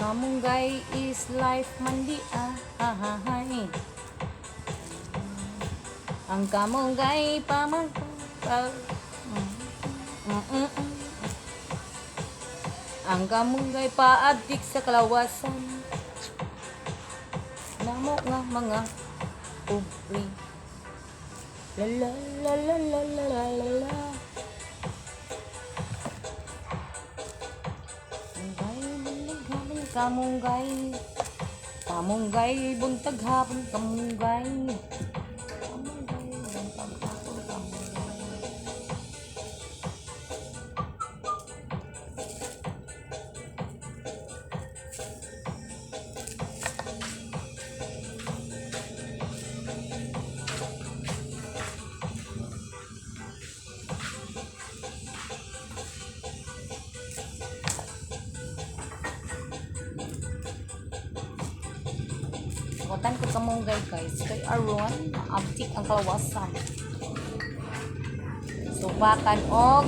Kamunggay is life man di ah, ha ha hay. Ang kamunggay pamang pa, Ang kamunggay paabdik sa kalawasan. Namo nga mga pobre. La la la la la la la la la. Kamunggay, buntag hapon, kamunggay. Kamunggay, buntag hapon, kamunggay. Kamunggay, buntag hapon, kamunggay. Sukotan ko kamunggay, guys. Kay aron, maabtik ang kalawasan. Subakan og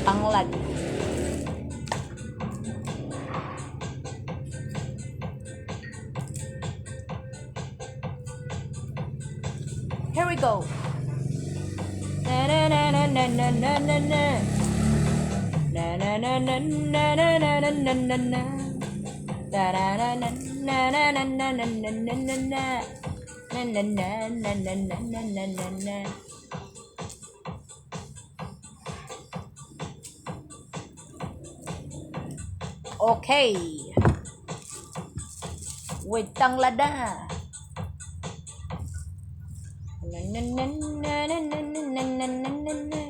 tanglad. Here we go. Na na na na na na na na na. Na na na na na na na na na na na. Da na na na na na na na na na na na na. Na na na na na na na na na na. Okay. With tanglada. Na na na na na na na na na na na.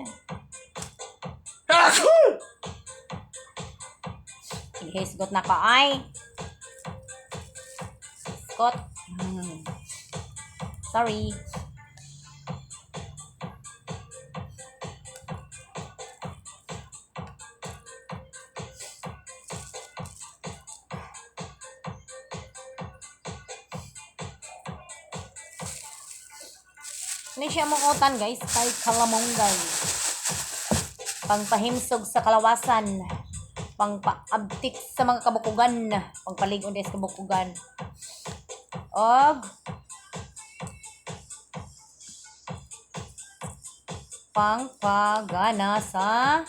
Hisgot na ka ay. Hisgot. Sorry. Ini siya mong utan, guys, kay kalamonggay. Pangpahimsog sa kalawasan. Pangpaabtik sa mga kabukugan. Pangpalig-on sa kabukugan. Og pangpagana sa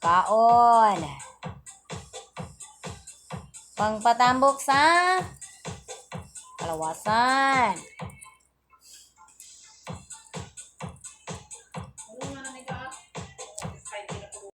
kaon. Pangpatambok sa kalawasan.